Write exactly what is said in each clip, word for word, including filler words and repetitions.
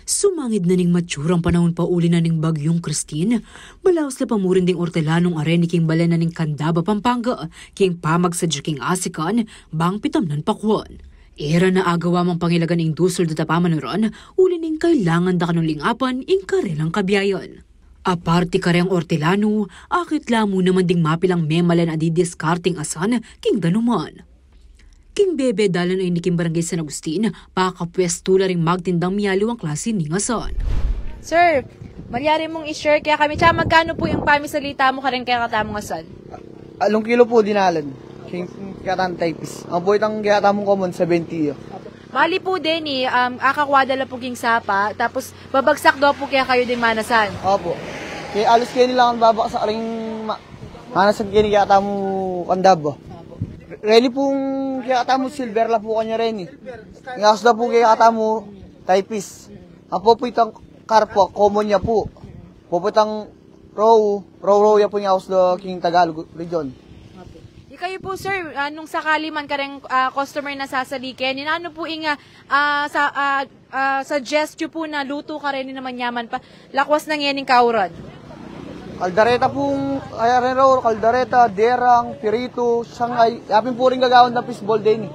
Sumangid na ning matsurang panahun pauli na ning Bagyung Christine, balaus la pa murin ding ortelanung areni king balen na ning Candaba, Pampanga, king pamagsadya king asikan, bang pitamnan pakwan. E ra na agawa mang pangilagan ing dusul deta pamanuran, uli ning kailangan da kanung lingapan ing karelang kabiayan. Aparte kareng ortelanu, akit la mu naman ding mapilang memalen a didiskarting asan king danuman. King bebe dalan a ini king Barangay San Agustin, pakapwestu la ring magtindang mialiwang klase ning asan. Sir, malyari mung i-share kekami, tsaka magkanu pu ing pamisalita mu kareng kekatamung asan? Alung kilo pu dinalan. King katan typist. Ang pu itang kekatamung common, seventy. Bali pu deni, um, akakwada la pu king sapa, tapos babagsak daw pu kekayu ding manasan. Opo. Kaya alos keni lang ang babaksak ring ma-, manasan keni kekatamu Candaba. Reni pung kekatamu silver la pu kanya reni. Ing aus da pu kekatamu typist. Ang pu itang carp, common ya pu. Pu itang roe, roe, roe ya pu ing aus da king Tagalog region. Ikayu pu, sir, ah, nung sakali man kareng, ah, customer na sasali keni, nanu pu ing, ah, ah, sa, ah, ah, suggest yu pu na lutu kareni na manyaman pa, lakwas na ngening kauran? Kaldareta pung, ay, arero, kaldareta, derang, pirito, sangay, yapin pu ring gagawan da fishball deni.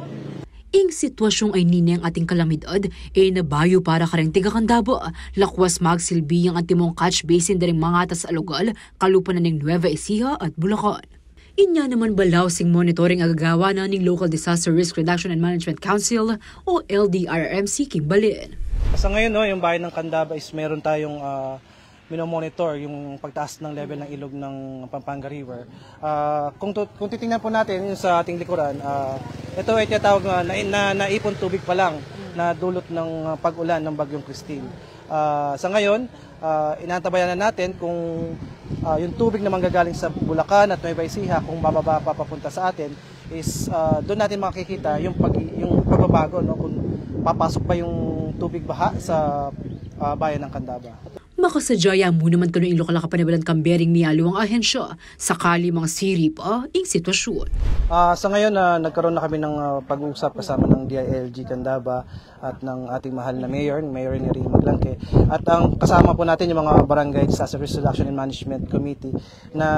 Ing sitwasyung ayni neng ating kalamidad, e na bayu para kareng taga Candaba, lakwas magsilbi yang antimong catch basin da ring mangatas a lugal, kalupa na ning Nueva Ecija at Bulacan. Inya naman balaus ing monitoring a gagawa na ning Local Disaster Risk Reduction and Management Council o L D R R M C king balen. Sa ngayon, no, yung bayan ng Candaba is meron tayong, ah, minomonitor yung pagtaas ng level ng ilog ng Pampanga River. Ah, kung tu-, kung titingnan po natin yung sa ating likuran, ah, ito ay tinatawag na, na, na naipon tubig pa lang na dulot ng, ah, pag-ulan ng Bagyong Christine. Ah, sa ngayon, ah, inaantabayanan natin kung, ah, yung tubig na manggagaling sa Bulacan at Nueva Ecija, kung bababa pa papunta sa atin, is, ah, doon natin makikita yung pag-, yung pagbabago, no, kung papasok pa yung tubig baha sa, ah, bayan ng Candaba. Makasadya ya mu naman kanu ing lokal a kapanibalan kambe ring mialiwang ahensya, sakali mang siri pa ing sitwasyun. Ah, sa ngayon, ah, nagkaroon na kami ng, ah, pag-uusap kasama ng D I L G Candaba at ng ating mahal na mayor, Mayor Rene Maglangke. At ang kasama po natin yung mga Barangay Disaster Risk Reduction and Management Committee na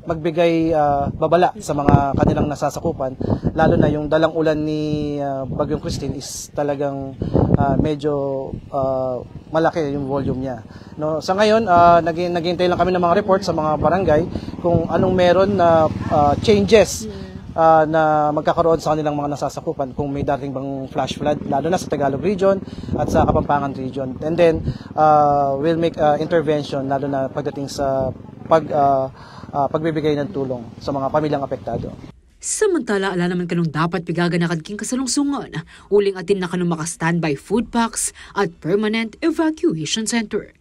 magbigay, ah, babala sa mga kanilang nasasakupan, lalo na yung dalang ulan ni, ah, Bagyong Christine is talagang, ah, medyo, ah, malaki yung volume niya. No, sa ngayon, ah, nag-, naghihintay lang kami ng mga report sa mga barangay kung anong meron na, ah, changes, ah, na magkakaroon sa kanilang mga nasasakupan, kung may dating bang flash flood, lalo na sa Tagalog Region at sa Kapampangan Region. And then, ah, we'll make, ah, intervention, lalo na pagdating sa pag-, ah, ah, pagbibigay ng tulong sa mga pamilyang apektado. Samantala, ala naman kanung dapat pigaganakan king kasalungsungan, uling atin na kanung maka-standby food packs at permanent evacuation center.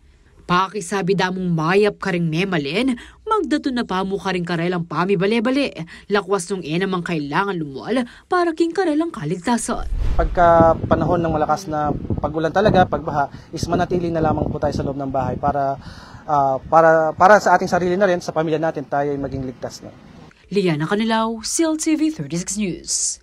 Pakisabi da mung mayap karing memalen, magdatun na pa mu karing karelang pamibale-bale, lakwas nung e na mang kailangan lumual para king karelang kaligtasan. Pagka panahon ng malakas na pag-ulan talaga, pagbaha, is manatili na lamang po tayo sa loob ng bahay para, ah, para, para sa ating sarili na rin, sa pamilya natin, tayo ay maging ligtas na. Liana Canilao, C L T V thirty-six News.